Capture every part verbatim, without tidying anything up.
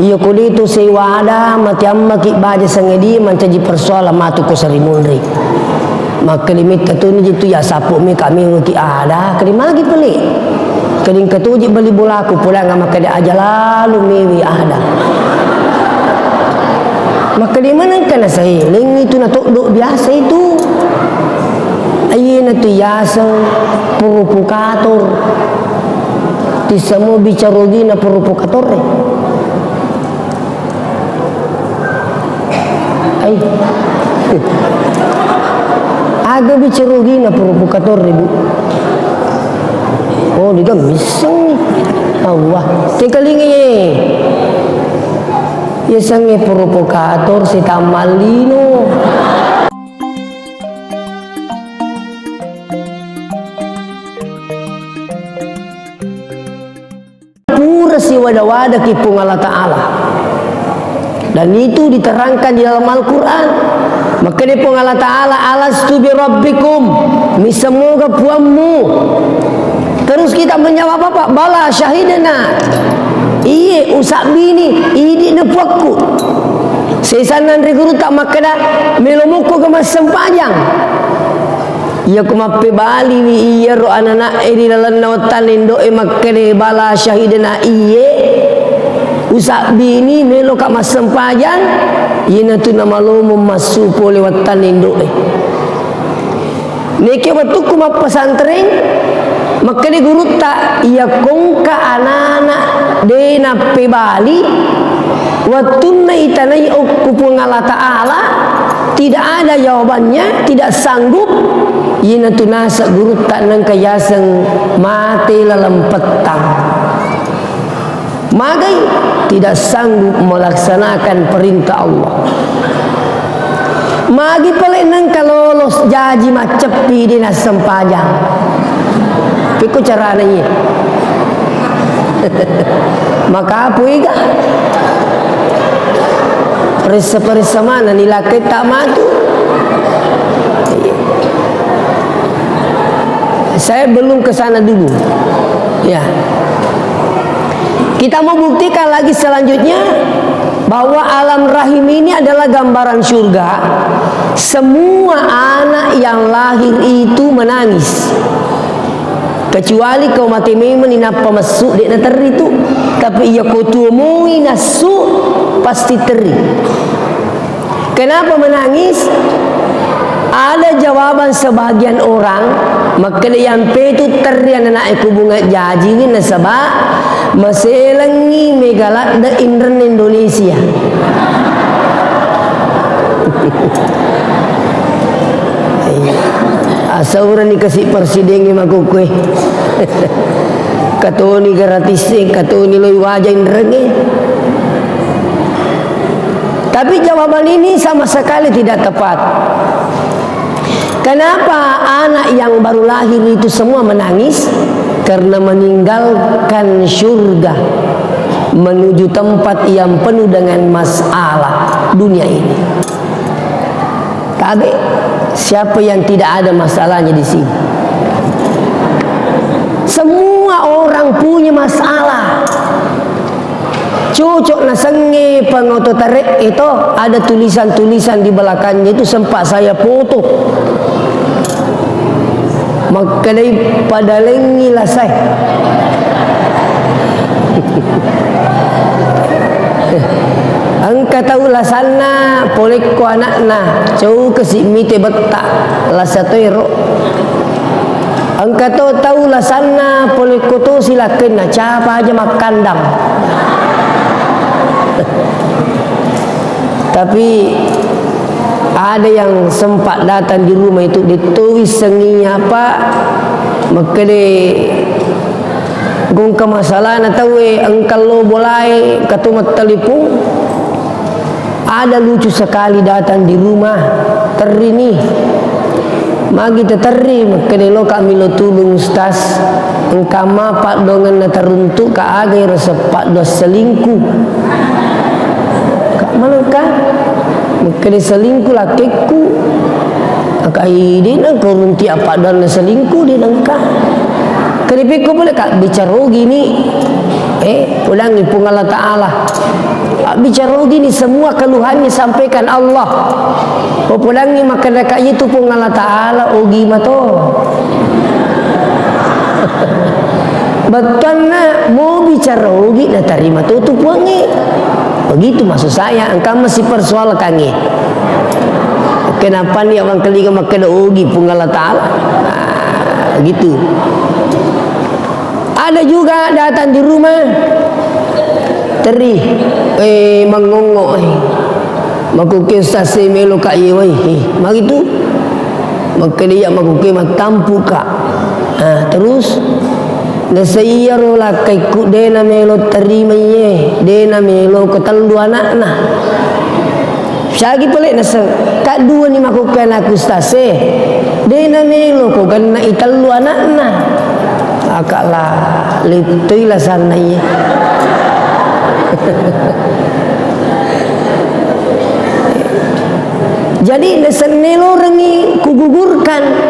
Iya ko de to sewa ada, mate ammaki baja sangedi mancaji persoalan matu ko sarimunri. Makkeda metta toni je tu ya sappo me kami weki ada, kedi magi pale. Kedi engka toji bali bolaku, pulang makkeda aja lalu mewi ada. Makkeda manengka nasaelengi tu natoddo biasa itu. Ayyena tu yaseng provokator. Tissemo bicara ogina provokator e. Ai. Aga bicara ogina provokator e, Bu. Oh, diga misseng ni. Allah. Tekalingi. Yasengnge provokator, setang mallino. Pura siwada-wadaki Puang Allah Ta'ala. Dan itu diterangkan di dalam Al-Quran. Makkeda Puang Allah Ta'ala, "Alastu bi rabbikum?" Misemoga puammu? Terus kita menjawab apa? "Bala syahidna." Iye, usabbini, idi na puakku. Sesanna anre gurutta makkeda, "Melo mokko ga massempajang?" Iyako mappebaliwi iyaro anana'e ri lalenna wettanna indo'e makkeda, "Bala syahidna," iye, usabbini meloka massempajang, iyanatu namalomo massu pole wettanna indo'e. Neke wettukku mappesantreng, makkeda gurutta, "Iyako engka anana de nappebali, wettunna itanai okko Puang Allah Ta'ala, tidak ada jawabannya, tidak sanggup," iyanatu naseng gurutta nengka yaseng mate laleng pettang. Magai? Tidak sanggup melaksanakan perintah Allah. Magi pale nengka lolos jaji macceppi de nassempajang. Pekko carana iye? Makapuiga? Paressa-paressa manenni lakkaita matu. Saya belum ke sana dulu. Ya. Kita mau buktikan lagi selanjutnya bahwa alam rahim ini adalah gambaran surga. Semua anak yang lahir itu menangis. Kecuali ko mate memeng ni nappa messu, de naterri tu. Tapi iya ko tuo moi nassu, pasti terri. Kenapa menangis? Ada jawaban sebagian orang, makkeda, "Iyampetu terri anana'e ku bunga jajiwi nasaba maselengngi mega ladde inrenna Indonesia." Asaurani kasi persidengnge makkukue. Katoni gratis, katoni loi waja inrengnge. Tapi jawaban ini sama sekali tidak tepat. Kenapa anak yang baru lahir itu semua menangis? Karena meninggalkan surga menuju tempat yang penuh dengan masalah dunia ini. Tabe, siapa yang tidak ada masalahnya di sini? Semua orang punya masalah. Cocok nasengnge pengoto tare'e to, ada tulisan-tulisan di belakangnya itu sempat saya foto. Makkedai padalengngi lasae. Engka tau lasanna polekko anakna, cau kasi mite betta, lasa toero. Engka to tau lasanna polekko to silakkenna, capa aja makkandang. Tapi ada yang sempat datang di rumah itu, de to wissengi apa, makkede gongka masalahna tauwe, engka lo bolae, engka to mattelepon. Ada lucu sekali datang di rumah, terri ni. Magi taterri, makkeda, "Loka milo tulung, Ustaz. Engka ma paddoangenna taruntuk ka, aga ero seppaddoang selingkuh?" Ka, "Manengka?" Makkeda, "Selingkuh lakkekku." Ka, "Ih, de nengka urunti appaddoanna selingkuh, de nengka." Ka, "Dipikko pole, Kak, bicara ogi ni." Eh, podangngi Puang Allah Ta'ala. Bicara ogi ni, semua keluhannya sampaikan Allah. Oh, podangngi makkeda ka itu Puang Allah Ta'ala, ogi mato. Bettuanna mo bicara ogi natarima to tu Puangnge. Begitu maksud saya, engka masih persoalkannya. Kenapa ni abang kaliga makkeda ogi Puang Allah Ta'ala? Ah, gitu. Ada juga datang di rumah, teri, eh, mangongo, eh. Makuke ustaz e melo ka iye wai, eh, magi tu? Makkeda iya makuke mattampu ka. Ah, terus? Nasaiya ro lakkaikku de namelo terima iye, de namelo ko tellu anakna. Siagi pale naseng, kadduani makkukkuanakku ustaz e, de namelo ko genna i tellu anakna. Akala lettoi lasanna iye. Jadi naseng nelorengi kugugurkan.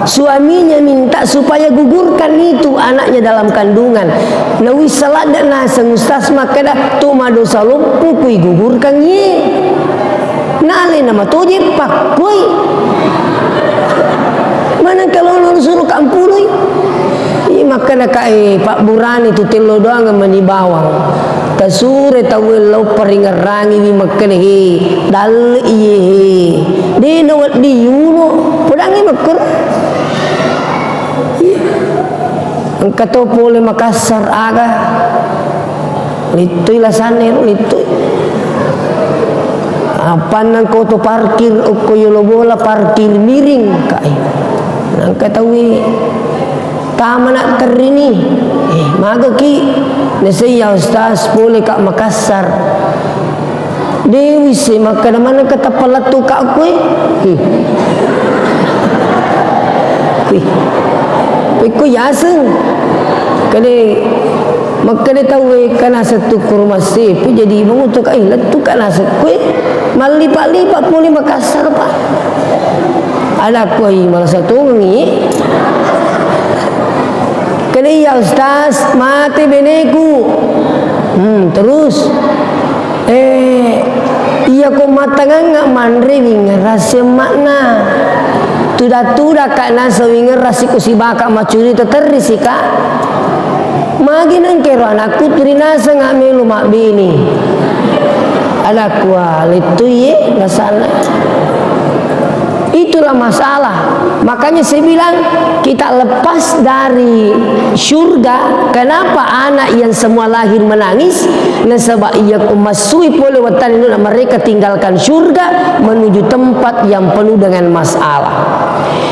Suaminya minta supaya gugurkan itu anaknya dalam kandungan. Nawissa ladde naseng ustaz makkeda, to madosa loppo kui gugurkan ye. Nale nama toje pakkoi. Mana kalau suruh kampului? Ih, makkeda ka, eh, pabburani tu tello doang mani bawang. Tasure tauwe lao paringerrangiwi makkeda, he, dalle iye, he. De nawedding yuno, podangngi makkoro. Iya. Engka to pole Makassar aga. Littui lasanna ero, littui. Apannang ko to parkir okko yolo bola, parkir miring, kai. Nangka tauwe. Tamana terrini, eh, magaki, naseng iya ustaz, pole ka Makassar. De wisse makkeda maneng ka tappa lettu ka koe. Hmm. Wih. Pekko yaseng. Kade makkeda tauwe ka naseng tu ke rumah sepu, jadi mengutuk, eh, lettu ka naseng koe. Mallipa-lipa pole Makassar, Pak. Ada koi malah satu ngi. Kade iya ustaz, mate beneku. Hmm, terus? Eh, iya ko matangangnga manre wingerrasi emma'na. Tuda-tuda ka nasa wingerrasi ko sibaka macurita terri sika. Magi nengkero anakku turi nasengnga melo mabbini. Anakku, ah, lettui ye, masalah. Itulah masalah. Makanya saya bilang, kita lepas dari surga. Kenapa anak yang semua lahir menangis? Nasaba iya ko massui pole wettanna mereka tinggalkan surga menuju tempat yang penuh dengan masalah.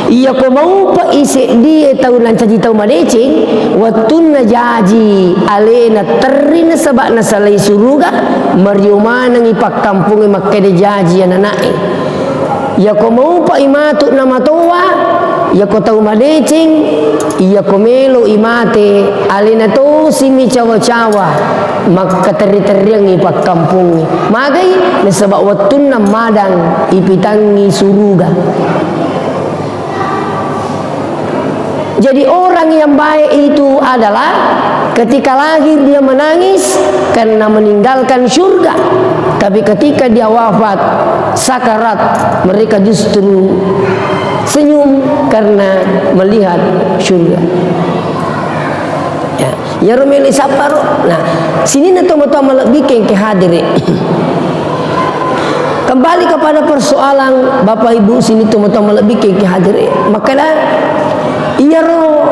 Iya ko maupe'i seddie tau nancaji tau madeceng, wettunna jaji alena terri nasaba nasalai suruga, mario manengi pakkampungnge makkeda jaji anana'e. Iyako maupai matu namatoa, iyako tau madeceng, iyako melo'i mate, alena tosimi cawa-cawa makkaterri-terriangngi pakkampungnge. Magai? Nasaba wettunna madang ipitangngi suruga. Jadi, orang yang baik itu adalah ketika lahir dia menangis karena meninggalkan surga. Tapi ketika dia wafat, sakarat, mereka justru senyum karena melihat surga. Ya, iyaro melo isapparo. Nah, sininna tomatoa malebbi engkae hadere. Kembali kepada persoalan Bapak Ibu, sininna tomatoa malebbi engkae hadere. Makkeda, iyaro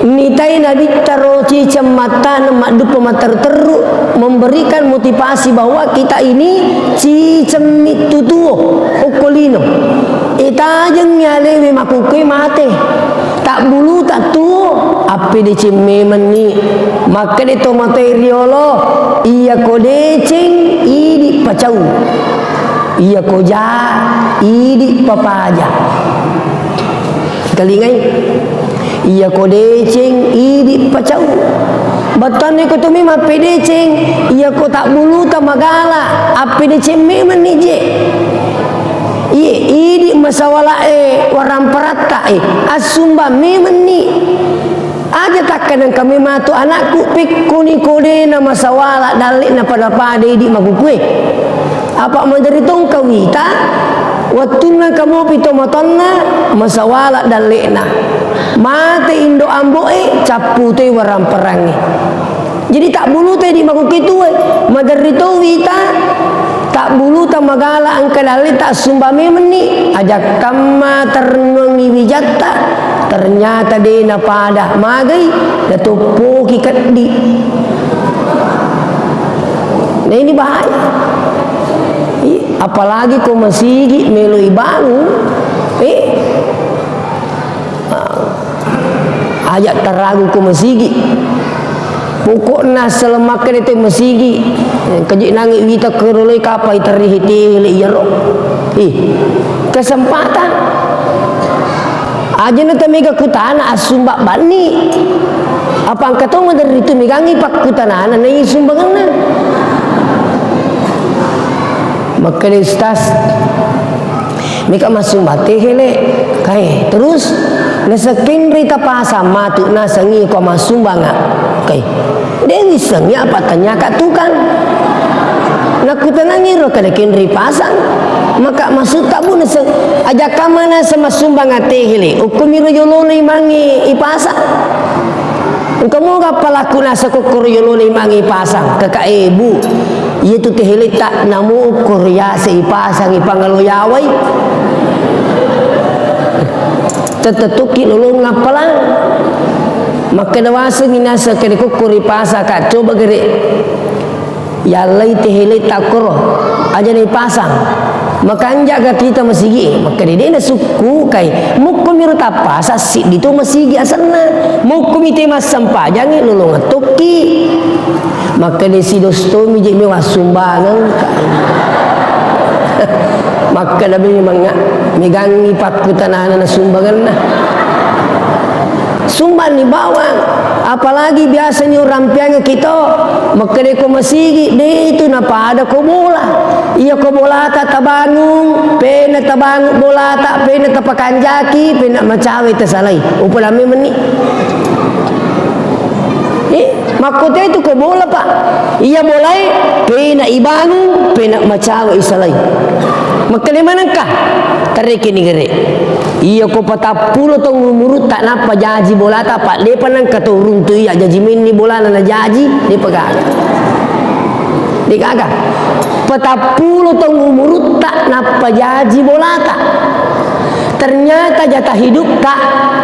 mitai nabitta ro ciceng mattaneng madduppa matteru-teru memberikan motivasi bahwa kita ini ciceng mittu tuo okko lino. Itajengngi alewe makkukkoe mate. Tabbuluta tuo, appedeceng memenni. Makkeda tomatoae riolo, iyako deceng, idi pacau. Iyako ja, idi papaja. Talingai? Iyako deceng, idi pacau. Bettuanna iko to memang appedeceng, iyako tabbuluta magala, appedeceng memenni je. Iye, idi masawala'e waramparatta'e, assumbang memenni. Aja takkanang kami matu anakku, pekkoni kodena masawala dalle'na pada-pada idi makukue. Apa maderri tongka wita, wettunna kamopi to matonna masawala dalle'na. Mate indo ambo'e, cappu toi warang-perangnge. Jadi tabbulu toi di makukue tue, maderri to wita, tabbuluta magala engka dalle ta sumba memenni, ajakkamma ternuangi wijatta, ternyata de napada, magai, natoppoki keddi. Nah, ini bahaya. Ih, apalagi ko masigi melo ibangun, eh, Aja taragu ko masigi. Pokokna selamakkede te masigi. Kaji nangi wita keroloi kapai terri hete hele iyaro. Ih, kesempatan. Aja na temega kutana asumba banni. Apa engka to maderri tu megangi pakkutanana na sumbanganna. Makkeda Ustaz, meka massumbang te hele. Kae, terus nasekkenri tapasang matu nasengi ko massumbanga. Kae, de wissengi apa tanyaka tukang. Nakkutanangi ro kada kenri pasang. Maka maksud tabu naseng ajakka mana semassumbang ate hele. Ukkumiro yolona imangi ipasang. Engka moga palaku nasa kokkoro yolona imangi ipasang. Kaka e bu. Iyatu teheletta namo koro yase ipasang ipangalo yawai. Tettettukki lolong nappalang. Makkeda wasengngi nasa kede kokkoro ipasang ka coba gere. Yallai teheletta koro aja naipasang. Makanjaga kita masigi e. Makkeda de nasukkukai. Mukkumiro tappasang siddi to masigi asenna. Mukkumi te massempajangi lolongeng tokki. Makkeda sidostomi je mewa sumbangeng. Makkeda memang megangi pakkutanana na sumbangenna. Sumbanni bawang, apalagi biasani orang piang kita, makkeda ko masigi, de itu napada ko bola. Iya ko bolata tabangung, pena tabangung bolata, pena tapakanjaki, pena macawe tasalai. Upalami meni. Eh, makkote itu ko bola, Pak. Iya bolae, pena ibangung, pena macawe isalai. Makkeda manengka, tarekeni gere. Iya ko patappulo taung umurutta nappa jaji bolata, Pak, depa nengka tau runtu iya jaji menni bolana na jaji, depa gaga. De gaga. Patappulo taung umurutta nappa jaji bolata. Ternyata jatah hidupta,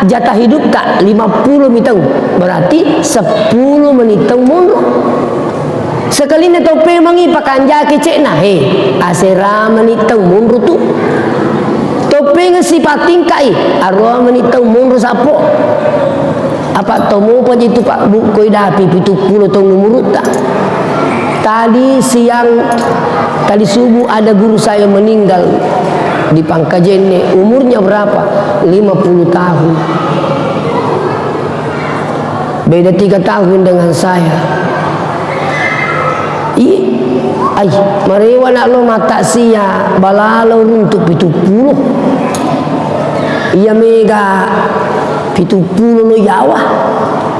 jatah hidupta lima puluh mi taung. Berarti seppulo meni taung monro. Sekalinna tau pemangi pakanjaki cekna, he, asera meni tau monro tu. Tau pengeng sipatingkai, aroa meni tau monro sappo. Apa tau mopa je tu, Pak, Bu, koi dapi pitu pulo taung umurutta. Tadi siang, tadi subuh ada guru saya meninggal di Pangkajene. Umurnya berapa? Lima puluh tahun. Beda tiga tahun dengan saya. I, ai, marewa nak lo mata sia balalo runtu pitu pulo. Iya mega pitu pulo lo yawa.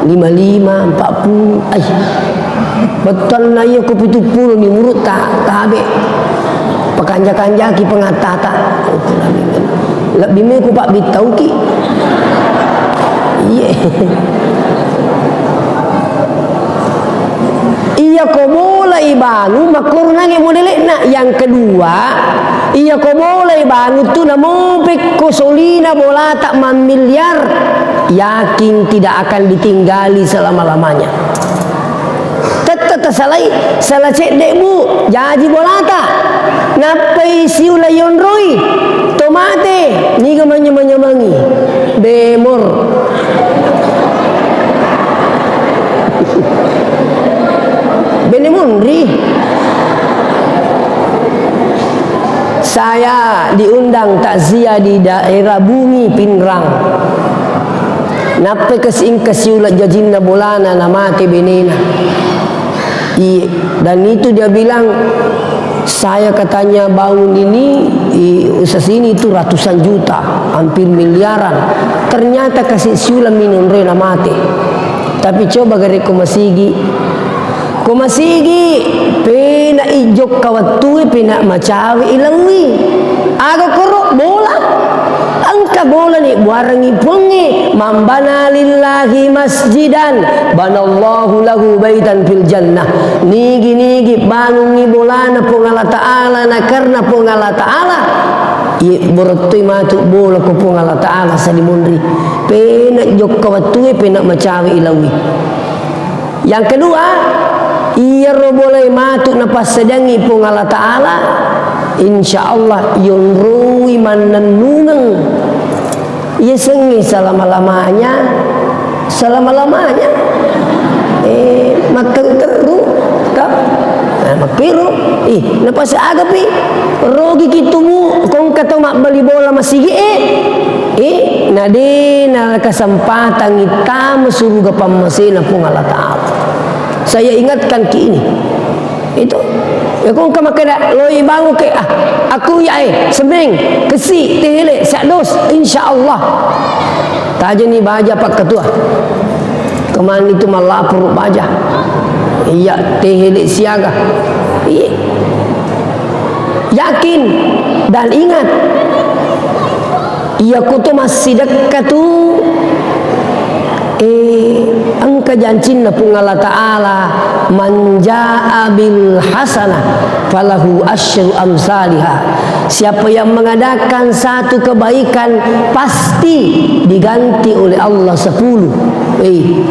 Lima lima, empat puluh. Ai, bettuanna iya ko pitu pulo ni murutta tabe. Pakanja-kanjaki pengatata. Lebbi me ku pabbittauki. Iye. Iya ko bola ibangung, makkorunangngi modele'na. Yang kedua, iya ko bola ibangung tu namopekko solina bolata mammiliar, yakin tidak akan ditinggali selama-lamanya. Tette tasalai, sala cedde, Bu, jaji bolata. Nappai siula yonroi, to mate, niga manyamang-nyamangi. Bemor. Bene monri. Saya diundang takziah di daerah Bumi Pinrang. Nappai kasi engka siula jajinna bolana namate benena. Iye, dan itu dia bilang, saya katanya bangun ini, i, usaha sini itu ratusan juta, hampir miliaran. Ternyata kasi siula minonroi namate. Tapi coba gare ko masigi. Ko masigi, pena ijokka wettue, pena macawe ilaui. Aga koro bola. Engka bola ni buarengi Puangnge, "Man bana lillahi masjidan, banallahu lahu baitan fil jannah." Nigi-nigi bangungngi bolana Puang Allah Ta'ala, na karena Puang Allah Ta'ala, iye borottoi matu bola ko Puang Allah Ta'ala salimonri. Pena jokka wettue, pena macawe ilaui. Yang kedua, iyaro bolae matu napassadiangngi Puang Allah Ta'ala, insya Allah yonroi mannennungeng. Iya sengnge selama-lamanya, selama-lamanya. Eh, makkengkerru, ta? Nah, makkiro, ih, napasi agapi, rogi ki tumu, kongka to mabbali bola masigi, eh, eh, na de na kesempatan ittama suruga pammasena Puang Allah Ta'ala. Saya ingatkan ki ini. Itu. Ya, ko engka makkeda, loi bangu ke, ah, aku ya, eh, semeng, kesi, tehele, sados, insya Allah. Tajani baja Pak Ketua. Kemani itu malapor baja. Iya, tehele siaga. Iya. Yakin dan ingat, iya kutu massidekka tu, eh, engka jancinna Puang Allah Ta'ala, "Man jaa bil hasanah falahu asyru amsaliha." Siapa yang mengadakan satu kebaikan, pasti diganti oleh Allah sepuluh. Eh,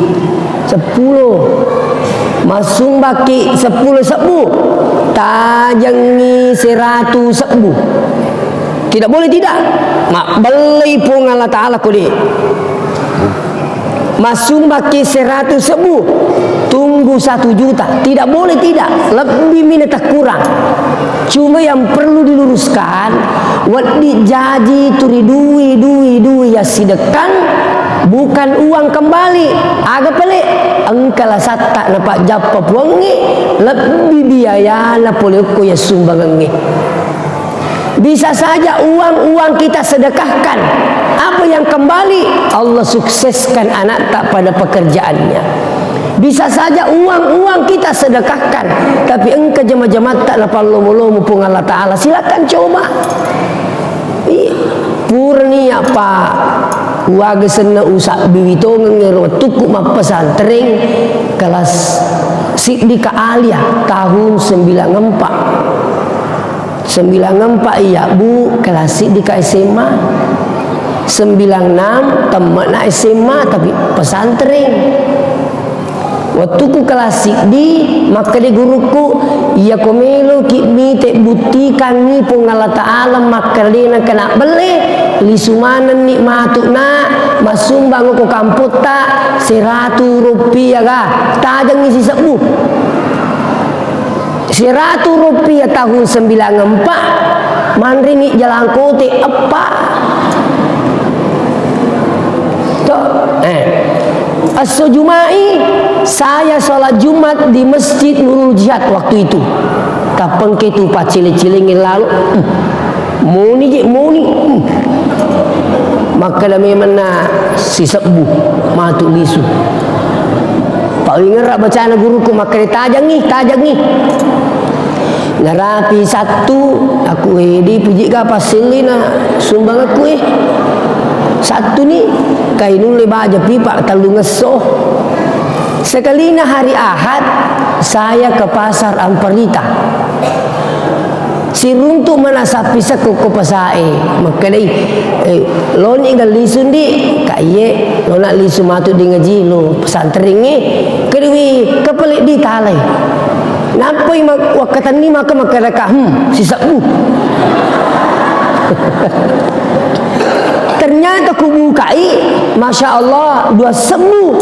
sepuluh. Massumbaki sepuluh sebbu, tajengi seratu sebbu. Tidak boleh tidak. Mabbellei Puang Allah Ta'ala kode. Massumbaki seratu sebbu, tunggu satu juta. Tidak boleh tidak. Lebbi mina takurang. Cuma yang perlu diluruskan, wedding jaji tu ri dui, dui, dui yassidekkang, bukan uang kembali. Aga pale, engka lasatta napajjappa Puangnge, lebbi biayana pole okko yassumbangengnge. Bisa saja uang-uang kita sedekahkan, apa yang kembali? Allah sukseskan anakta pada pekerjaannya. Bisa saja uang-uang kita sedekahkan, tapi engka jama-jamatta napallomo-lomo Puang Allah Ta'ala. Silakan coba. Iya. Purani apa uwaga senna usabbiwi tongeng ero wettukku mappesantreng kelas siddika alia tahun sembilan empat. Sembilan empat iya, Bu, kelas siddika S M A. Sembilan enam temme'na S M A, tapi pesantren. Wettuku kelas siddi, makkeda gurukku, "Iyako meloki mite buttikangngi Puang Allah Ta'ala makkeda de nengka nabbelle, lisu manenni matu na massumbang ko kampotta seratu rupiah ga, tajengngi sisebbu." Seratu rupiah tahun sembilan empat, manreni jalangkote eppa. To, eh. Esso Juma'i, saya sholat Jumat di Masjid Nurul Jihad waktu itu. Tappengke tu paccele-celengnge lalo. Hmm. Moni je, moni. Hmm. Makkeda memenna sisebbu matu lisu. Pawingerra bacana guruku makkeda, "Tajangngi, tajangngi." Narapi Sattu, aku, "Eh, de piji ga passellina sumbangakku, eh." Sattu ni, kai nulle baja pipa tellungesso. Sekalina hari Ahad, saya ke pasar Amparita. Siruntu mana sappi sekko ko pasae, makkedai, "Eh, loni ga lisu ndi?" "Ka iye, lona lisu matu di ngaji lo pesantrengnge." Kedui, "Kapale di talai." Nappai mak-, wakkatenni maka makkadaka, "Hmm, sisebbu." Ternyata kubukai, Masya Allah, dua sebbu.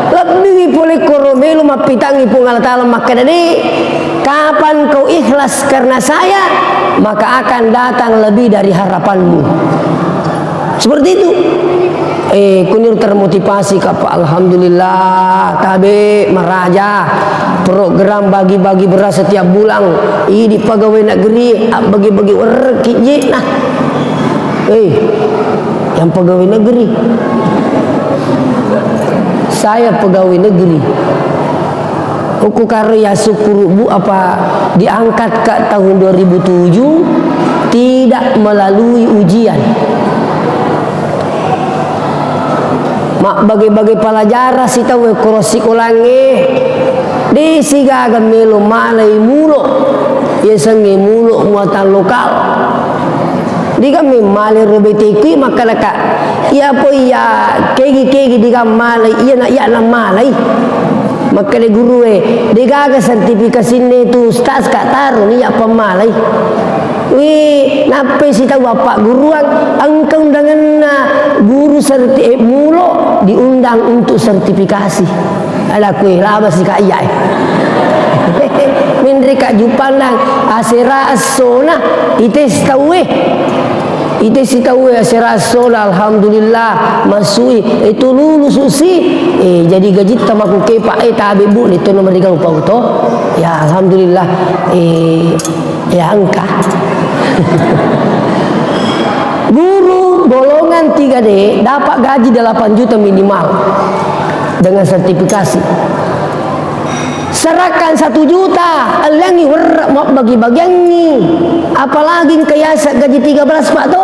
Lebbiwi pole koro melo mappitangngi Puang Allah Ta'ala makkeda, "De, kapan kau ikhlas karena saya, maka akan datang lebih dari harapanmu." Seperti itu. Eh, kuniro termotivasi ka, Pak. Alhamdulillah, tabe maraja. Program bagi-bagi beras setiap bulan. Idi pegawai negeri, ah, bagi-bagi werki je. Nah. Eh, yang pegawai negeri. Saya pegawai negeri. Uku karo ya syukur, Bu, apa diangkat ka tahun dua ribu tujuh, tidak melalui ujian. Mabbage-bage pelajaran sitau e koro sikolangnge, de sigaga melo malai mulo, yasengnge mulo muatan lokal. Diga memmalai ro beteku i makkalaka. Iya po iya kegi-kegi diga malai, iya na iya na malai. Makkeda guru e, degaga sertifikasinna tu ustaz ka, taroni iya pammalai. Wi, nappai sitau appagguruang, engka undanganna guru serti-, eh, mulo diundang untuk sertifikasi. Ada kue laba si ka iya e. Menre ka jupannang asera essona ites tau e. Ites tau e asera essona, alhamdulillah, masui. Itu lulus usi. Eh, jadi gajitta maku kepa e tabe, Bu, itu nomor tiga upau to. Ya, alhamdulillah. Eh, ya engka. Guru golongan tiga D dapat gaji delapan juta minimal dengan sertifikasi. Serahkan satu juta, ellengi werre mabbagi-bagiangngi. Apalagi engka yasa gaji tiga belas, Pak, to?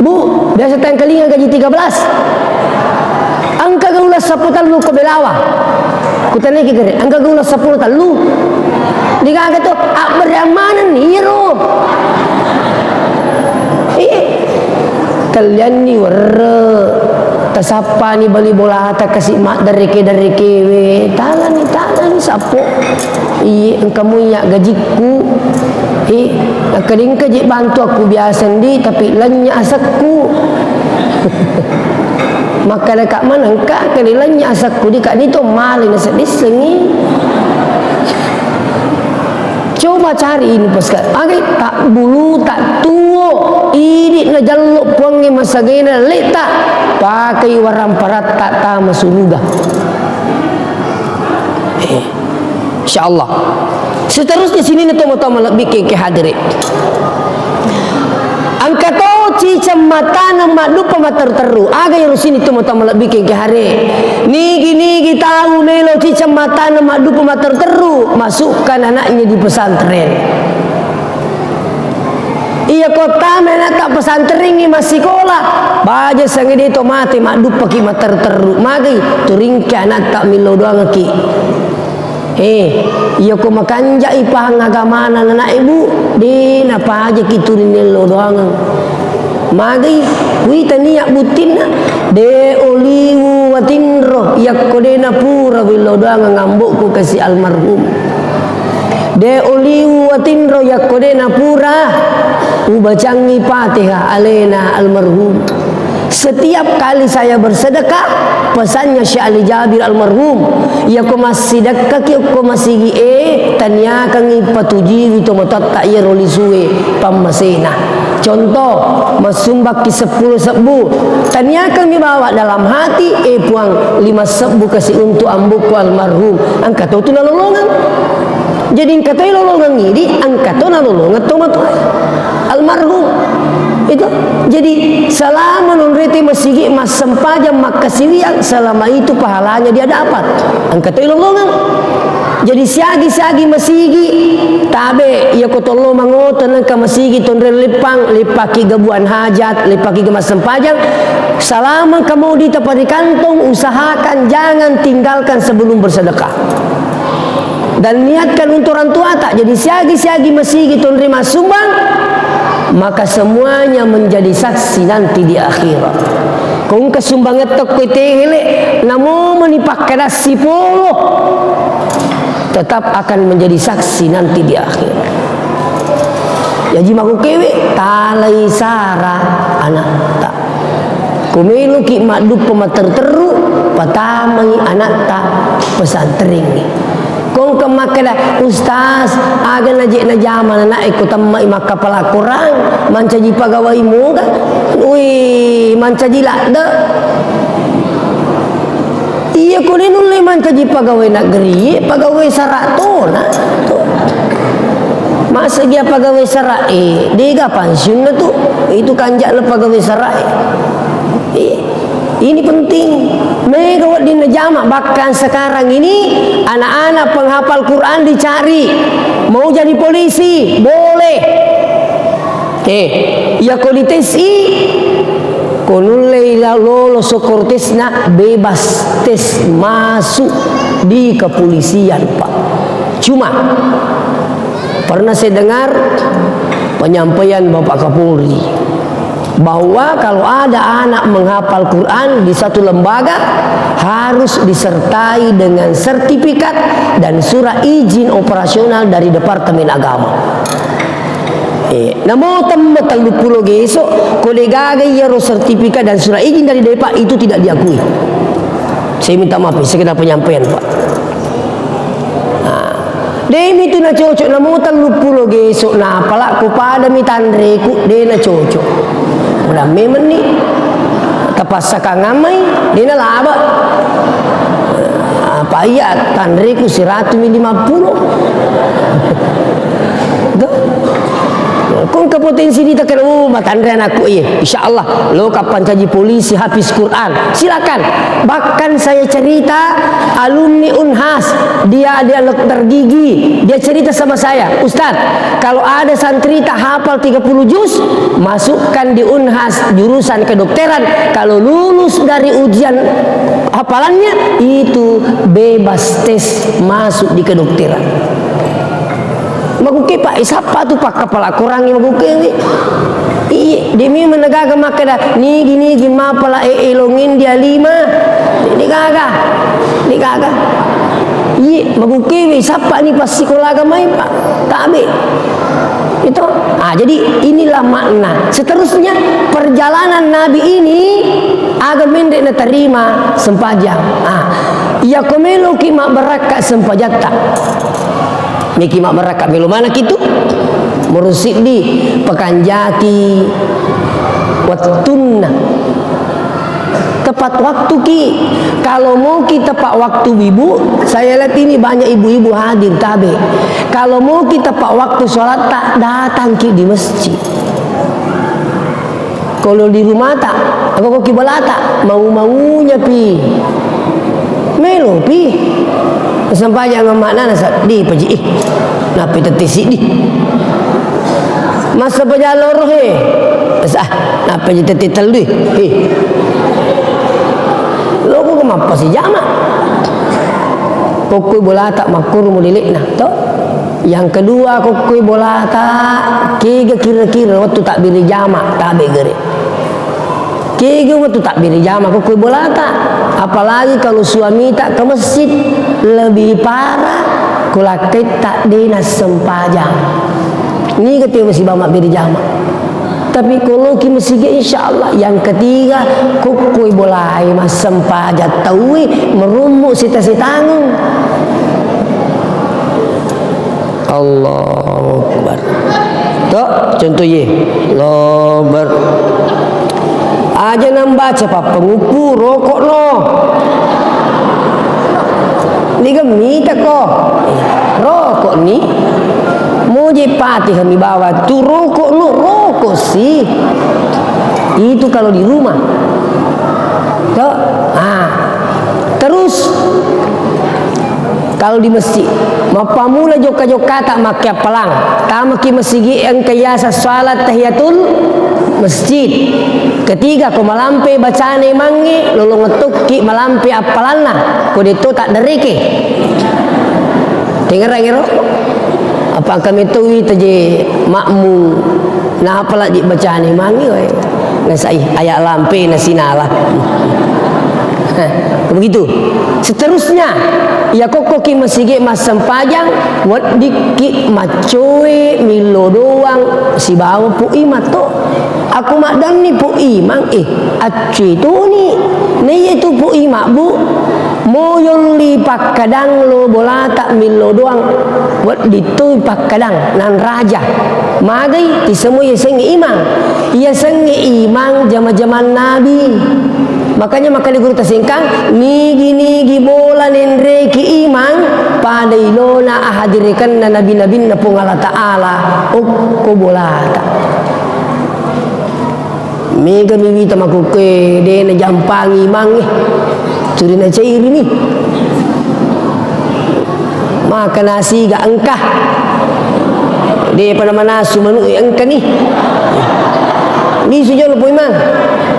Bu, biasa tangkalinga gaji tiga belas. Engka gaula seppulo tallu ko Belawa. Kutaneki gare, engka gaula seppulo tallu. Digaga to, abbere ammanenni iyaro. Iya. Tellianni werre, tasappani bali bolata kasi maddareke-darekewe, talani, talani sappo. Iye, engka muiya gajikku. Eh, engka dengka je bantu aku biasa ndi, tapi lenya asekku. Makkada ka manengka, kade lenya asekku, di ka ni to male nasedissengi. Coba cari ini pas ka, age tak bulu, tak tuo, idi na jallo puangnge masagena leta, pakai warang paratta tama suruga. Eh, insyaallah. Seterusnya sini na tomatoa malebbi ke, ke hadire. Engka to ciceng matana maddupa matteru-teru. Aga ero sini tomatoa malebbi ke, ke hare. Nigi-nigi tau melo ciceng matana maddupa matteru-teru, masukkan anaknya di pesantren. Iya ko tama anatta pesantrengngi massikola, baja sangede to mate madduppaki matteru-teru. Magai turingke anatta millau doangki. Eh, iya ko makanjai pahang agamana nana ibu, de napajaki turing nello doangeng. Magai, wita niat buttinna, de oliwu watinro, yakko de napura willau doangeng ambokku kasi almarhum. De oliwu watinro yakko de napura ubacangi Fatihah alena almarhum. Setiap kali saya bersedekah, pesannya Syekh Ali Jabir almarhum, iya ko massidekkaki okko masigi e, taniakangi patujiwi tomatoatta iyaro lisue pammasena. Contoh, massumbakki seppulo sebbu, taniakangi bawa dalam hati, e Puang, lima sebbu kasi untuk ambukku almarhum, engka to tu nalolongeng. Jadi engka toi lolongeng idi, engka to nalolongeng tomatoa almarhum. Itu. Jadi selama nonrete masigi massempajang makkasiwiang, selama itu pahalanya dia dapat. Engka toi lolongeng. Jadi siagi-siagi masigi, tabe iya ko tollo mangoto nengka masigi tonre leppang, leppaki gabuan hajat, leppaki ga massempajang, selama kamu di tempat di kantong, usahakan jangan tinggalkan sebelum bersedekah. Dan niatkan untuk orang tua tak. Jadi siagi-siagi masigi tonri massumbang, maka semuanya menjadi saksi nanti di akhirat. Ko engka sumbangetto ko tengele, namo meni pakkadassi polo, tetap akan menjadi saksi nanti di akhirat. Jaji makukewe talai sara anatta. Ko meloki madduppa matteru-teru, patamai anatta pesantrengnge. Ko engka makkeda, "Ustaz, aga naje najama anakku temmai makkapala Korang, mancaji pagawai moga?" Wih, mancaji ladde. Iya, ko de nulle mancaji pegawai negeri, pegawai sara tona. Masa dia pegawai sara, eh, dega pensiunna tu. Itu kanja'na pegawai sara, eh. Iya. Ini penting. Mega wedding najama, bahkan sekarang ini anak-anak penghafal Quran dicari. Mau jadi polisi, boleh. Eh, iya ko dites i, ko nullei la-, lolos ko tesna, bebas tes masuk di kepolisian, Pak. Cuma, pernah saya dengar penyampaian Bapak Kapolri bahwa kalau ada anak menghafal Quran di satu lembaga, harus disertai dengan sertifikat dan surat izin operasional dari Departemen Agama. Eh, namo temmo telluppulo geso, ko degaga iyaro sertifikat dan surat izin dari Depa, itu tidak diakui. Saya minta maaf, sekedar penyampaian, Pak. Nah, demi tu nacocok, namo telluppulo geso, napala ko padami tanreku, de nacocok. Udah memang ni, tapassakangngamai, de nalaba. Apa iya tanreku siratu mi lima puluh. Tuh. Kong ke potensi di tekan, oh, matanre anakku, iya. Insya Allah, lo kapan caji polisi, hafiz Quran. Silakan. Bahkan saya cerita alumni Unhas, dia, dia dokter gigi, dia cerita sama saya, "Ustaz, kalau ada santri tak hafal tiga puluh juz, masukkan di Unhas jurusan kedokteran. Kalau lulus dari ujian hafalannya, itu bebas tes masuk di kedokteran." Magukke, Pak, eh, sappa tu pakkapala korangnge magukke, wi? Iye, demi menegaka makkeda, nigi-nigi mapala, eh, elongin dia lima. Degaga. Degaga. Iye, magukke, wi, sappa ni passikolaga mai, Pak? Tabe. Itu. Ah, jadi inilah makna. Seterusnya, perjalanan Nabi ini aga menre natarima sempajang. Ah, iya ko meloki mabbarakka sempajatta. Meki mabbarakka melo manaki tu? Murung siddi, pakanjaki wettunna. Tepat waktu ki. Kalau mau ki tepat waktu, Ibu, saya lihat ini banyak ibu-ibu hadir, tabe. Kalau mau ki tepat waktu sholat, tak datang ki di masjid. Kalau di rumah tak, apa kau ki bolata, mau-maunya pi. Melo pi. Sempajang maknana sa, di paji, ih, napi tette siddi. Masa paja loro he. Sa, napi tette tellu, eh. Loko ke mappa sijama. Kokkoi bolata makkuru mulilekna, to? Yang kedua, kokkoi bolata, kega kira-kira waktu takbiri jama, tabe gere. Kega waktu takbiri jama, kokkoi bolata. Apalagi kalau suamita ke masjid, lebih parah, kulakketta dena sempajang. Niga teo sibawa mabbiri jama. Tapi koloki masigi, insya Allah. Yang ketiga, kokkoi bolae massempajang tauwe, merummu sita-sitangeng. Allahu Akbar. To, contoh ye. Allahu Akbar. Aja nambaca pappanguppu, rokok no. Niga mita ko. Rokok ni. Moje Fatihah mi bawa tu rokok no, rokok si. Itu kalau di rumah. To? Ah. Terus kalau di masjid, mappamula jokka-jokkata makke appalang. Tamaki masigi engka yasa salat tahiyatul masjid. Ketiga, ko malampe bacana imangnge, lolong tokki malampe appalanna, ko detto taddereke. Tengerang ero? Apa engka metoi taje makmum, napa laji bacana imangnge, wae. Nasai ayat lampe nasinala. Begitu. Seterusnya, iya kokkoki masigi massempajang, weddikki maccoe millo doang sibawa Pu Imang to. Aku maddanni Pu Imang, eh, accui toni. Naiya tu Pu Imang, Bu, moyolli pakkadang lo bolata millo doang, wedding toi pakkadang nanraja. Magai tisemo yasengnge imang. Yasengnge imang jama-jamang Nabi. Makanya makkeda guru tasengkang, nigi-nigi bola nenreki imang, pada ilona ahadirekenna nabi-nabinna Puang Allah Ta'ala, okko bolata. Mega mi wita makkukue de' najampangi imangnge. Tuli nacairini. Maka nasiga engka. De'pa namanasu manu' e engkani. Lisu jolo Poimang.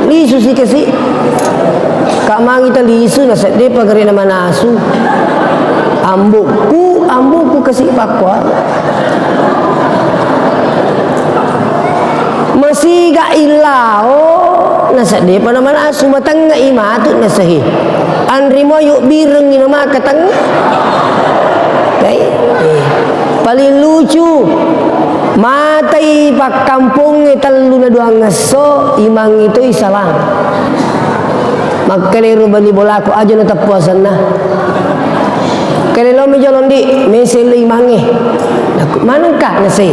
Lisu si kasi'. Ka' mangi ta lisu naseddepa gare' namanasu. Ambokku, ambokku kasi' pakkuaro. Masiga illao, naseddepa namanasu, matengnge'i matu nasehe. Anrimo yobbirengngi namaka tengnge. Kai? Eh. Paling lucu, matai pakkampongnge tellu na duangngesso, imangnge toi salang. Makkedai ro bali bolaku, aja nateppu asenna. Kelelomi jolo ndi', mesellei imangnge. Nakku, manengka nase?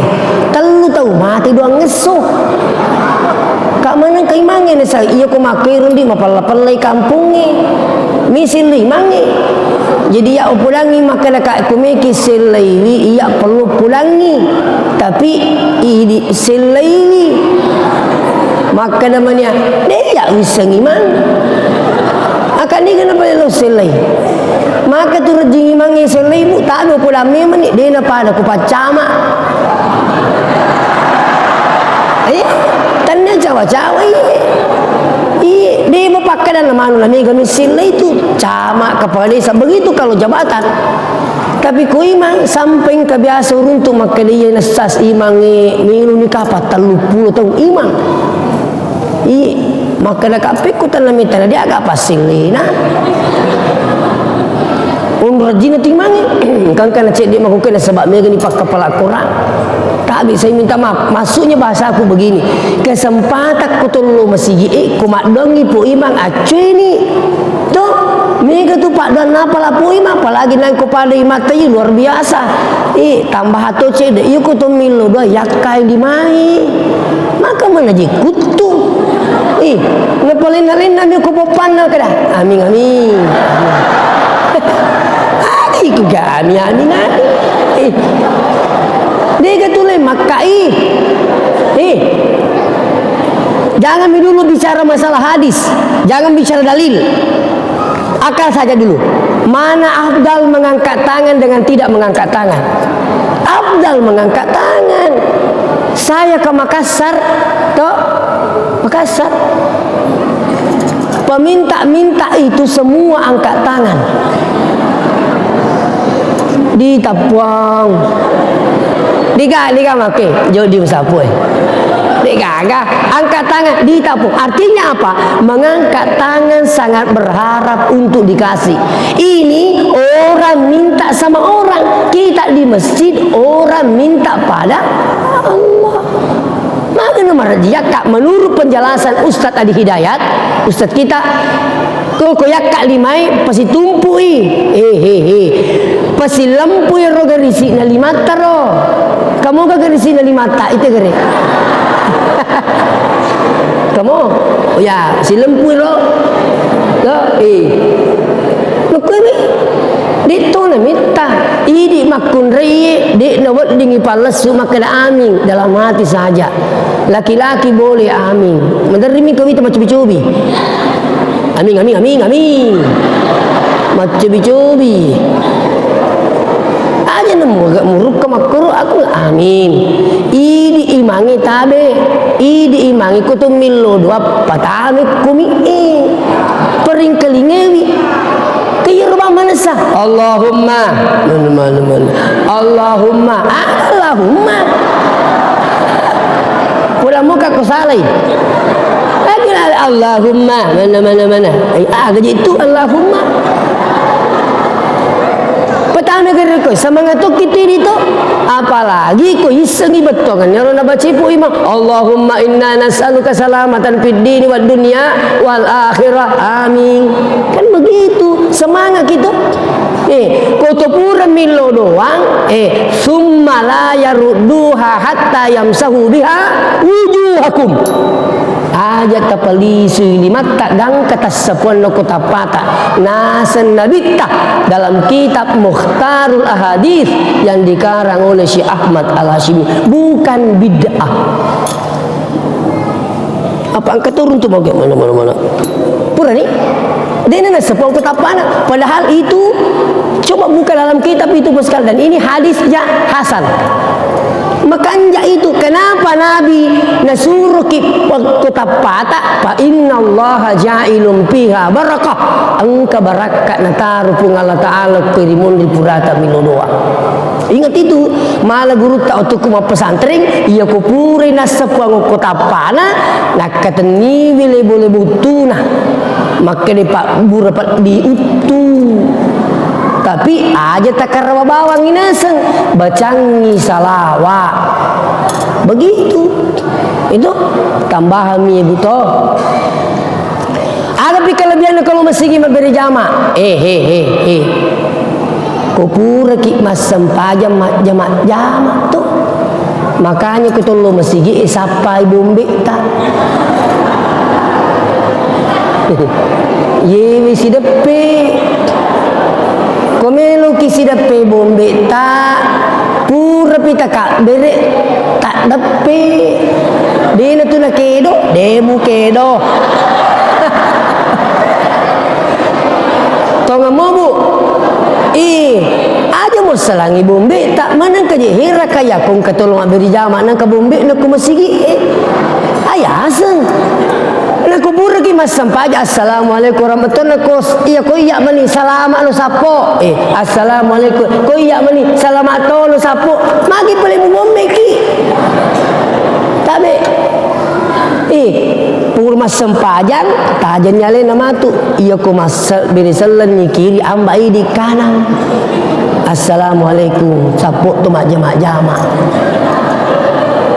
Tellu tau mate duangngesso. Ka' manengka imangnge nasa? Iya ko makkoero ndi' mapella-pellai kampongnge. Mesellei imangnge. Jadi iya upodangngi makkeda ka' kumeki sellaiwi, iya perlu podangngi. Tapi idi' sellaiwi. Makkeda mania, de' ya wissengngi mang. Aka niga napalelo sellai. Maka tu rejjingi mange sellai, Bu, tabe' podang memang ni, de' napada ku paccama. Eh, tanna cawa-cawa iye. Iye, de' mapakkadanna manu la mega mi sellai tu. Cama, kepala desa, begitu kalau jabatan. Tapi ko imang, sampai engka biasa uruntu makkeda iya nessas imangnge, meloni kapang telluppulo taung imang. Iye, makkeda ka' pekko tanna metta na de' aga passellena. Onrajjina timangnge, engka-engka na cedde' makkukue nasaba' megani pakkapala Korang. Tabe' saya minta maaf, maksudnya bahasaku begini, kesempatan ko tollo masigi e, ko maddoangngi po imang accueni. To, mega tu paddoanna apa la po imang, apalagi nangko pada imatta i luar biasa. Eh, tambah to cedde', iya ko to millo doa, yakkai limai. Maka mana je kuttu. Eh, napalenna-lenna mi ko poppanna kada. Amin, amin. Aji ku ga amin, amin, amin. Eh. Dega tu le makkai. Eh. Jangan dulu bicara masalah hadis. Jangan bicara dalil. Akal saja dulu. Mana afdal mengangkat tangan dengan tidak mengangkat tangan? Afdal mengangkat tangan. Saya ke Makassar, toh? Makassar. Peminta-minta itu semua angkat tangan. Ditappuang. Diga, diga make, jodi musapu, eh. Digaga, angkat tangan, ditappuang. Artinya apa? Mengangkat tangan sangat berharap untuk dikasih. Ini orang minta sama orang. Kita di masjid, orang minta pada Allah. Maka nomor dia, Kak, menurut penjelasan Ustadz Adi Hidayat, Ustadz kita, ko, ko yakka limai, pasitumpui. Eh, eh, eh. Pasilempui ro garisi'na limatta ro. Kamu ga garisi'na limatta, ite gare. Kamu? Oh ya, silempui ro. Lo, eh. Makkumi, de' tona metta. Idi' makkunraie, de' naweddingi pallessu makkeda amin, dalam hati saja. Laki-laki boleh amin. Maderrimi ko wita maccobi-cobi. Amin, amin, amin, amin. Maccobi-cobi. Aja nemu agak murukka makkoro aku amin. Idi' imangi tabe, idi' imangi ko to millo doa patame kumi e. Peringkelingewi. Kiyaro bang manessa. Allahumma. Mana, mana, mana. Allahumma. Allahumma. Pura muka ko salai. Lagi Allahumma. Mana, mana, mana. Eh, ah, gaji itu Allahumma. Pertama kali ko semangat tu kita ini tu. Apalagi ko isengi bettongan. Nero na baca ibu imam. Allahumma inna nas'aluka salamatan fid dini wad dunya wal akhirah. Amin. Kan begitu. Semangat kita. Eh, ko to pura millo doang, eh, summa la yarudduha hatta yamsahu biha wujuhakum. Aja tapalisui limatta gangka tassapuanna ko tappata. Naseng Nabitta dalam kitab Mukhtarul Ahadith yang dikarang oleh Syekh Ahmad Al-Hashimi. Bukan bid'ah. Apa engka turun tu mau ke mana, mana, mana. Pura ni. Dena nasapong ko tappana. Padahal itu, coba buka dalam kitab itu, Bos, sekalian. Dan ini hadisnya hasan. Makanja itu, kenapa Nabi nasuruh ki waktu tappata? Fa innallaha ja'ilun fiha barakah. Engka barakka nataru Puang Allah Ta'ala ko rimunri purata milo doa. Ingat itu, mala gurutta otukku mappesantreng, iya ko purai nassapuang okko tappana, nakkatenniwi lebo-lebo uttuna. Makkeda pabbura peddi uttu. Tapi aja takarawa bawangngi naseng, bacangngi salawa. Begitu. Itu tambahan mi buto. Agapi kelebihanna kalau masigi mabbere jama? Eh, he, he, he. Ko puraki massempajang majjama-jama to. Makanya ko tollo masigi e sappai bombetta. Yewe sideppe. Ko meloki sideppe bombetta, purapi takabbere, taddeppe. Dena tu nakedo, demu kedo. Tongammu, Bu. Ih, aja mo salangi bombetta, manengka je hera kaya kong katolong abberi jama nangka bombena ku masigi e. Ayaseng. Nakupuraki massampaja, "Assalamualaikum warahmatullahi," ko s-, iya ko iya mani, "Salama lo sappo." Eh, "Assalamualaikum." Ko iya mani, "Salama to lo sappo." Magi pale mubombeki. Tabe. Eh, pur massempajang, tajang nyalena matu. Iya ko masse-, bere sellenni kiri, amba idi kanang. "Assalamualaikum," sappo to majjama-jama.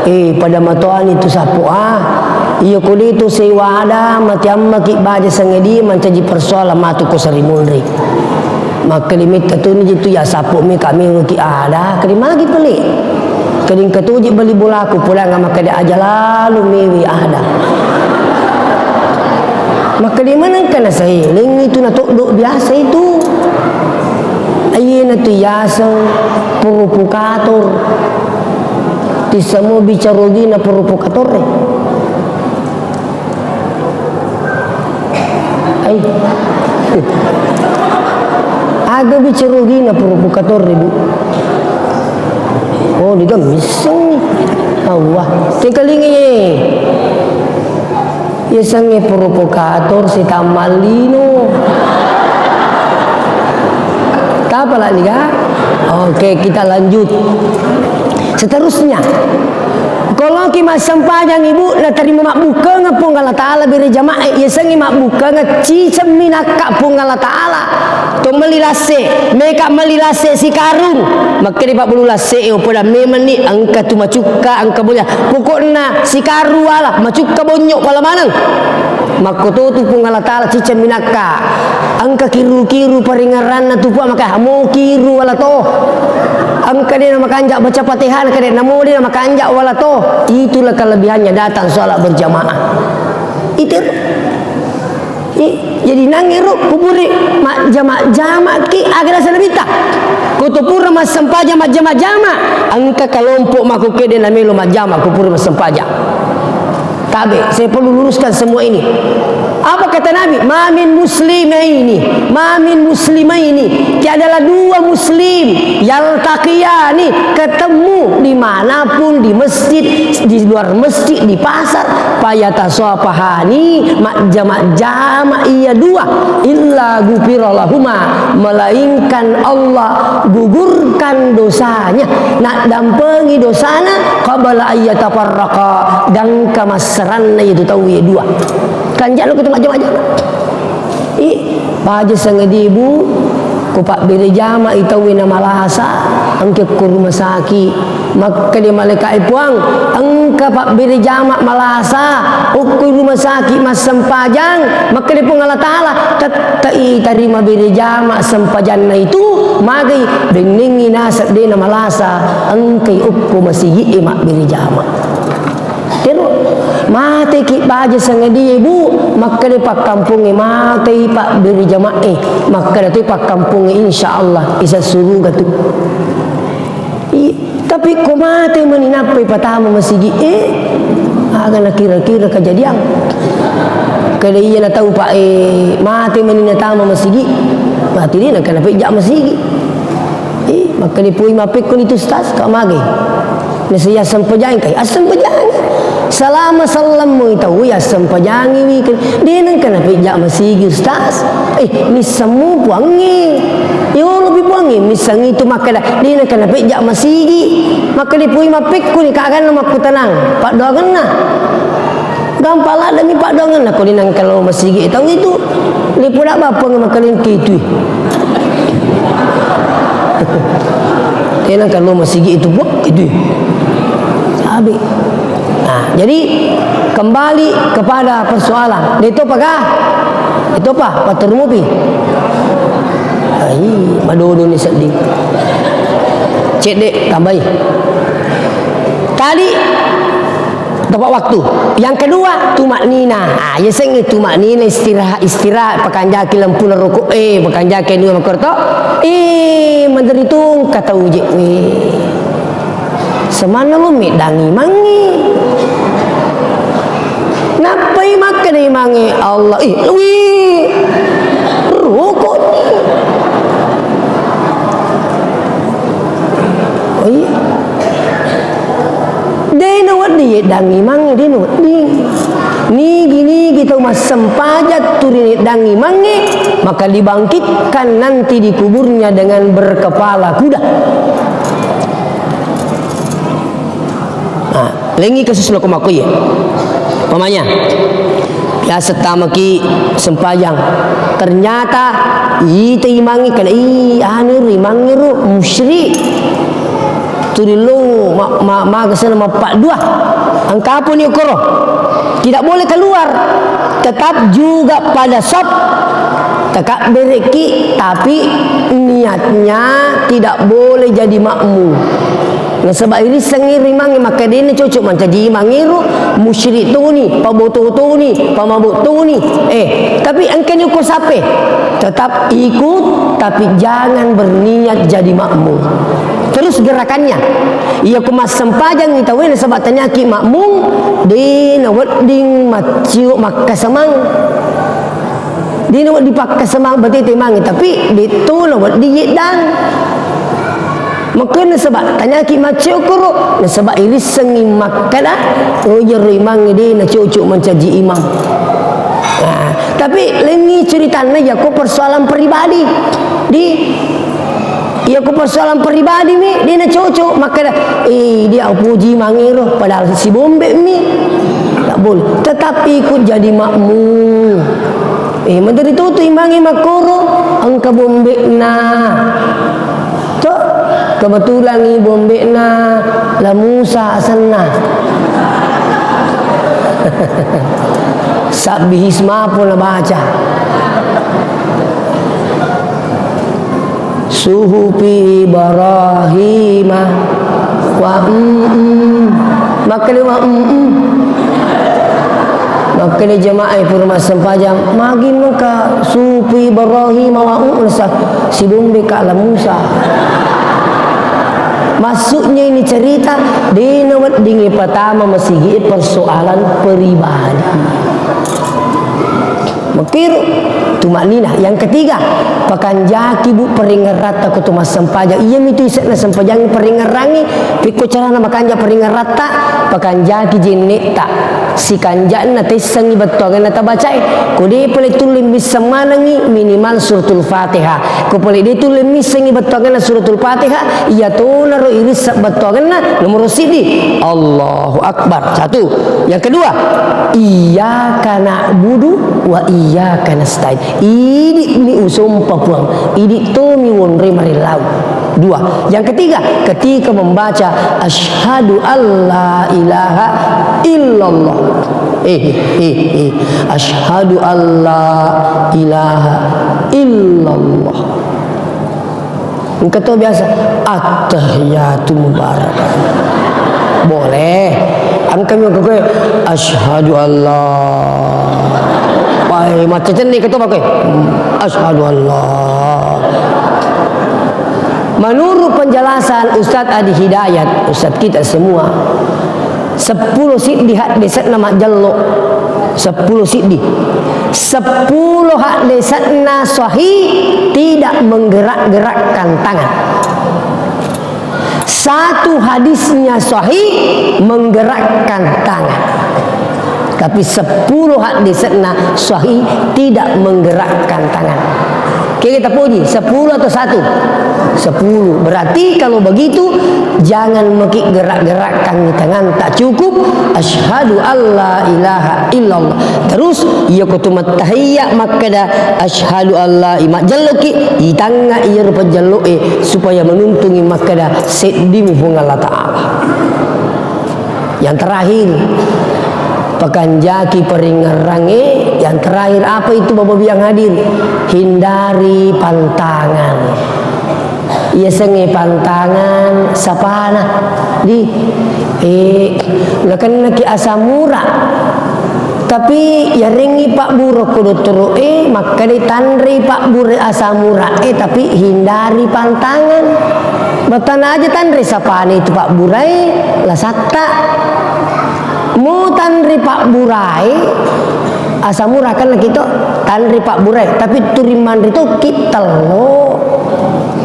Eh, pada matoani tu sappo, ah. Iya ko de to sewa ada, mate ammaki baja sangadi mancaji persoalan matu ko sarimunri. Makkalimetta tu ni tu ya sappo mi kami ki ada, kali magi pale. Kading katuji bali bolaku pulang makkada aja lalu mewi ada. Makkada maneng kana saeleng itu na toddo biasa itu. Ayena tu yaseng provokator. Tisamo bicarogina provokator e. Ai. Aga bicarogina provokator e, Bu. Oh, diga misseng. Allah. Tekalingi. Yasengnge provokator, setang mallino. Tapa lagi, Kak? Oke, kita lanjut. Seterusnya, koloki massempajang, Ibu, natarima mabbukkengeng Puang Allah Ta'ala bere jamaah, yasengnge mabbukkengeng ciceng minakka Puang Allah Ta'ala. To melli lasse, meka melli lasse sikarung. Makkeda pabbulu lasse e, pada memenni engka tu macukka, engka bonya. Pokokna sikarung wala, macukka bonyo wala maneng. Makkototu Puang Allah Ta'ala ciceng minakka. Engka kiru-kiru paringerranna tu Puang, maka mo kiru wala to. Engka de na makanja baca Fatihah, engka de na mo de na makanja wala to. Itulah kelebihannya datang sholat berjamaah. Itu. I-, jadi nangero kuburi majjama-jamaki aga rasa nabitta. Ko to pura massempajang majjama-jama, engka kelompok makkukkede namelo majjama ko pura massempajang. Tabe, saya perlu luruskan semua ini. Apa kata Nabi? "Ma min muslimaini, ma min muslimaini." Tiadalah dua muslim yaltaqiyani, ketemu dimanapun, di masjid, di luar masjid, di pasar, fayatasafahani, majjama-jama iya dua, illa ghufira lahuma, melainkan Allah gugurkan dosanya, naddampengi dosana, qabla ayyatafarraqa, gangka massaranna itu tau iya dua. Kanja'na ko tu majjama-jama. I, baja sangadi, Bu, ko pabbere jama i tauwe na malasa, engka ko rumah sakit. Makkeda malaika e, "Puang, engka pabbere jama malasa, okko rumah sakit massempajang." Makkeda Puang Allah Ta'ala, "Tette'i tarima bere jama sempajanna itu, magai bennengngi naseng de na malasa, engkai okko masigi e mabbere jama." Tero, mateki baja sangadie, Bu, makkeda pakkampongnge matei pabbere jamae, makkeda toi pakkampongnge, insya Allah isa suruga tu. I, tapi ko mate mani nappai patama masigi e, Aga nakira-kira kajadiang. Kada iya natau, Pak, eh, mate mani natama masigi. Mate dena kana pejja masigi. Eh, makkeda pui mapekkoni tu, Ustaz, ka mage. Nasa iya sempajang kai, assempajang. Salama sallammu tau iya sempajangi wi. Dena kana pejja masigi, Ustaz. Eh, missammu puangnge. Yolo pi puangnge, missangi tu makkeda, dena kana pejja masigi. Makkeda pui mapekkoni ka aganna makkutanang. Paddoangenna. Gampang ladde'mi paddoangenna, ko dinangka lao masigi tau itu. Lepoda bapang makalengke itu. Tenang kalau masigi itu, buat itu. Sabi. Nah, jadi kembali kepada persoalan. Itu apa kah? Itu apa? Patur mupi. Ai, madodo ni sedih. Cek dek, tambahi. Tadi tepat waktu. Yang kedua, tumakninah. Ah, yasengnge tumakninah, istirahat, istirahat, pakanjaki lempuna rokok, eh, pakanjaki anu makkoro to. Eh, menderita engka tau je, weh. Semanna lo meddangi mangnge. Nappai makkeda imangnge, Allah, ih, wih, rokok ni. Oh iya. De' nawedding yeddangi mange, de' nawedding. Nigi-nigi tau massempajang tuli neddangi mange, maka dibangkitkan nanti di kuburnya dengan berkepala kuda. Nah, lengi kasus loko makko iya. Umpamanya, biasa tamaki sempajang. Ternyata ita imangi kena, ih, anu ro, imangi ro, musyrik. Tuli lo ma-, ma-, maga sana mappaddua. Engka apa ni okoro? Tidak boleh keluar. Tetap juga pada saf. Takabbereki, tapi niatnya tidak boleh jadi makmum. Nasaba irissengngi rimangnge makkedena cocok mancaji imangngero, musyrik toni, paboto toni, pamabok toni. Eh, tapi engkani ko sape, tetap ikut, tapi jangan berniat jadi makmum. Terus gerakannya, iya ko massempajang i tauwe nasaba taniaki makmum, de' nawedding maccio makkasemang. De' nawedding pakkasemang batete mange, tapi de' to nawedding yeddang. Makkeda nasaba taniaki maccio koro, nasaba irissengngi makkeda, oh, iyaro imangnge de' nacocok mancaji imam. Nah, tapi lengi ceritanna yako persoalan pribadi. Di Iya, ko persoalan pribadi mi, de' nacocok makkeda, eh, dia upoji mangero, padahal sibombe mi. Tak boleh. Tetap ikut jadi makmum. Eh, menteri tutu imangi makkoro, engka bombe'na. To, kebetulan i bombe'na La Musa asenna. Sabbihisma pun nabaca. Suhufi Ibrahima wa, mm, mm. Makkeda wa, mm, mm. Makkeda jamaah e pura massempajang, magi mengka suhufi Ibrahima wa, mm, mm, sa-, sibombe ka La Musa. Maksudnya ini cerita, de' nawedding ipatama masigi persoalan pribadi. Makkiro, tumakninah. Yang ketiga, pakanjaki, Bu, paringeratta ko to massempajang. Iya mitu ise'na sempajang paringerangi, pikko carana makanja paringeratta, pakanjaki jenne'ta. Sikanja'na tessengngi bettuangenna tabacae. Ko de' pale tulle misseng manengngi, minimal suratul Fatihah. Ko pale de' tulle missengngi bettuangenna suratul Fatihah, iya tonaro irisseng bettuangenna nomoro siddi. Allahu Akbar. Satu. Yang kedua, iyyaka na'budu wa iyyaka nasta'in. Idi'mi usompa Puang, idi' tomi wonroi marellau. Dua. Yang ketiga, ketika membaca asyhadu alla ilaha illallah. Eh, eh, eh. Asyhadu alla ilaha illallah. Engka to biasa, "Attahiyatu mubarakah." Boleh. Engka mi ko, "Asyhadu alla." Wah, macca cenni keto pakai. Hmm, "Asyhadu alla." Menurut penjelasan Ustadz Adi Hidayat, Ustadz kita semua, Seppulo siddi haddese'na majjello. Seppulo siddi. Seppulo haddese'na sahih, tidak menggerak-gerakkan tangan. Satu hadisnya sahih, menggerakkan tangan. Tapi seppulo haddese'na sahih, tidak menggerakkan tangan. Kega tapoji, sepuluh atau satu? Sepuluh. Berarti kalau begitu, jangan meki gerak-gerakkan tangan, tak cukup, "Asyhadu alla ilaha illallah." Terus, iya ko tu mattahiyya makkeda, "Asyhadu alla i-," majjelloki, itangnga iyaro pejjello'e supaya menuntungi makkeda, "Seddimi Puang Allah Ta'ala." Yang terakhir, pakanjaki paringngerangnge, yang terakhir apa itu, Bapak Ibu yang hadir? Hindari pantangan. Iya sengnge pantangan, sapana. Di, eh, nakennaki asam urat. Tapi yarengngi pabbura ko dottoro'e, makkedai tanrei pabbura asam urat e, tapi hindari pantangan. Matana aja tanrei sapana itu pabburae, lasatta. Mo tanrei pabburae, asam urat kan lagi to, tanrei pabburae, tapi turi manre tokki tello.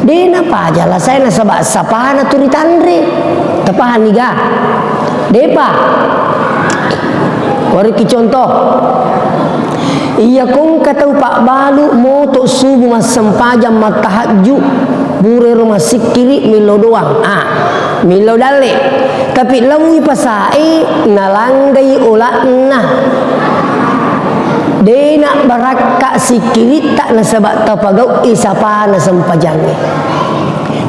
De napaja lasae nasaba sapana turi tanre. Tapahani ga? Depa. Wariki contoh. Iya kongka tau pabbalu moto subuh massempajang mattahajju, purero massikkiri millau doang. Ah, millau dalle. Tapi laui pasae nalanggai ola'na. Dena barakka sikkiritta nasaba tapagau'i sapana sempajangnge.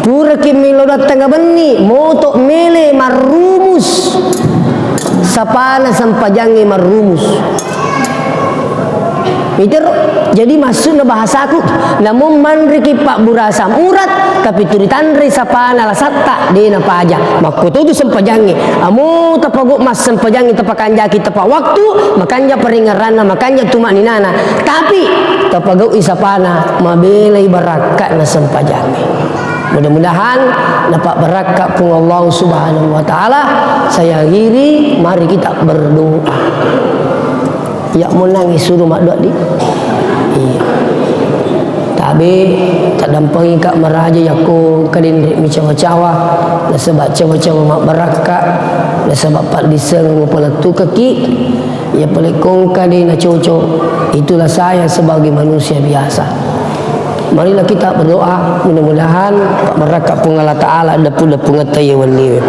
Puraki melo dattengnga benni, moto mele marrumus. Sapana sempajangnge marrumus. Mitero, jadi maksudna bahasaku, namun manriki pabbura asam urat, tapi turi tanre sapana lasatta, de napaja. Makkototu sempajangnge. Amo tapago massempajangnge, tapakanjaki tepa waktu, makanja paringeranna, makanja tumaninana. Tapi tapagau'i sapana, mabelai barakka'na sempajangnge. Mudah-mudahan napabbarakka Puang Allah Subhanahu wa Ta'ala. Saya akhiri, mari kita berdoa. Iya monang isuru maddoa di. Iya. Tabe, taddampengika maraja yakko kadenre mi cawa-cawa, nasaba cawa-cawa mabbarakka, nasaba paddissengeng mupalettukaki. Iya pale kongka de nacoco, itulah saya sebagai manusia biasa. Marilah kita berdoa, mudah-mudahan pabbarakka Puang Allah Ta'ala deppu-deppungetta iya wenniwe.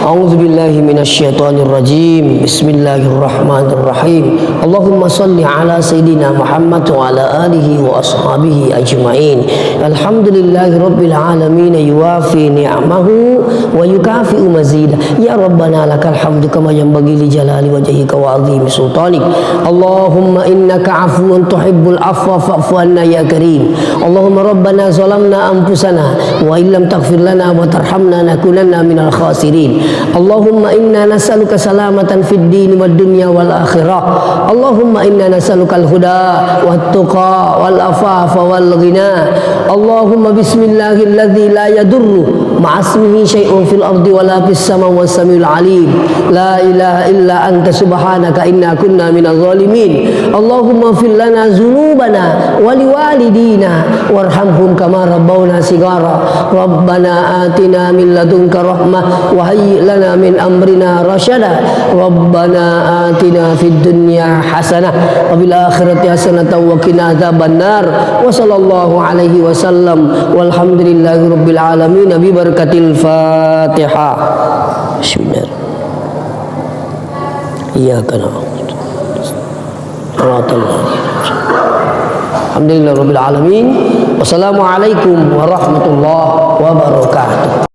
A'udzu billahi minasy syaithanir rajim. Bismillahirrahmanirrahim. Allahumma shalli ala sayyidina Muhammad wa ala alihi wa ashabihi ajmain. Alhamdulillahi rabbil alamin, yuwafi ni'amahu wa yukafi'u mazida. Ya Rabbana lakal hamdu kama yanbaghi li jalali wajhika wa azimi sultanik. Allahumma innaka afuwun tuhibbul afwa fa'fu anna ya karim. Allahumma rabbana zalamna anfusana wa illam taghfir lana wa tarhamna nakunanna minal khasirin. Allahumma inna nas'aluka salamatan fid dini wad dunya wal akhirah. Allahumma inna nas'alukal huda wat tuqa wal afafa wal ghina. Allahumma bismillahilladzi la yadurru ma'asmihi syai'un fil ardi wa la fis sama wa samiul alim. La ilaha illa anta subhanaka inna kunna minaz zalimin. Allahumma fir lana dzunubana wa liwalidina warhamhum kama rabbawna sigara. Rabbana atina min ladunka rahmah wa hayyi lana min amrina rasyada. Rabbana atina fid dunya hasanah wa fil akhirati hasanatan wa qina adzabannar. Wa sallallahu alaihi wasallam. Walhamdulillahi rabbil alamin. Bi barakatil Fatihah. Bismillah. Iyyaka na'budu. Alhamdulillah rabbil alamin. Wassalamualaikum warahmatullahi wabarakatuh.